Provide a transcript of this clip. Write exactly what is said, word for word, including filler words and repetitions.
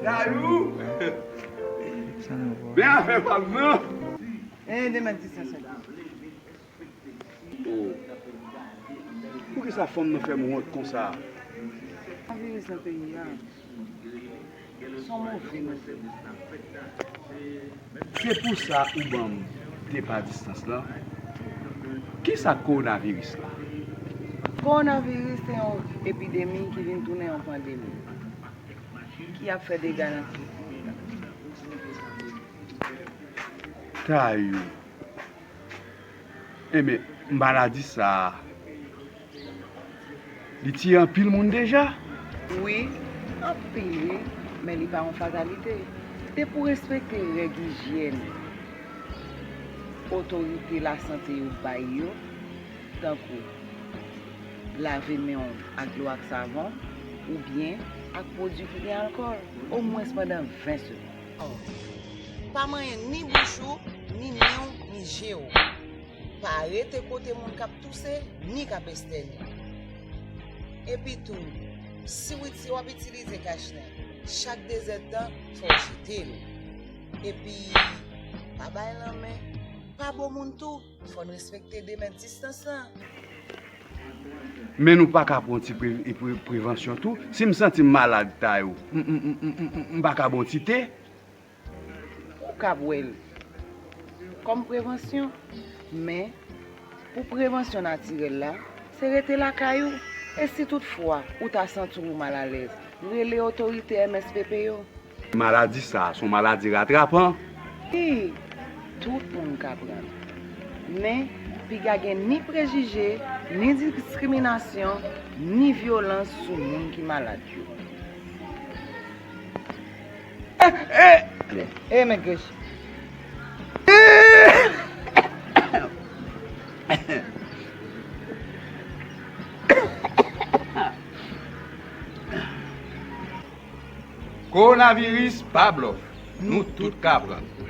Tayou! Men afè pa m nan! E de mèt dis nan sèt. Oh. Poukisa fanm nan fè m wont konsa? Kowonaviris nan peyi a. Se yon move nouvèl. Se pou sa ou ban m depa distans lan. Kisa k kowonaviris la? Kowonaviris se yon epidemi ki vin tounen yon pandemi, ki ap fè dega nan tout mond. Tayou. Enben, maladi sa a, li tiye anpil moun deja? Wi, anpil wi, men li pa yon fatalite. Depi w respekte règ ijyèn otorite lasante yo bay yo, tankou lave men w ak dlo ak savon, oubyen ak pwodui ki gen alkòl, omwens pandan ven segonn. Pa manyen ni bouch ou, ni nen w, ni je w. Pa rete kote moun k ap touse, ni k ap estène. Epitou, si w iti-, w ap itilize kach nen, chak dezèdtan, fò w jete l. Epi, pa bay lanmen, pa bo moun tou, fò n respekte de mèt distans lan. Men nou pa ka pran ti pre-, pre-, prevansyon tou? Si m santi m malad, Tayou, m, m, m, m, m, m, m pa ka bon ti te? Ou ka bwè l kòm prevansyon, men pou prevansyon natirèl la, se rete lakay ou. E si toutfwa ou ta santi w malalèz, rele otorite M S P P yo. Maladi sa a, se yon maladi ratrapan? Wi, tout moun ka pran l. Men, piga gen ni prejije, ni diskriminasyon, ni vyolans sou moun ki malad yo. E, e, e, men Grech. Kowonaviris pa blòf. Nou tout ka pran l.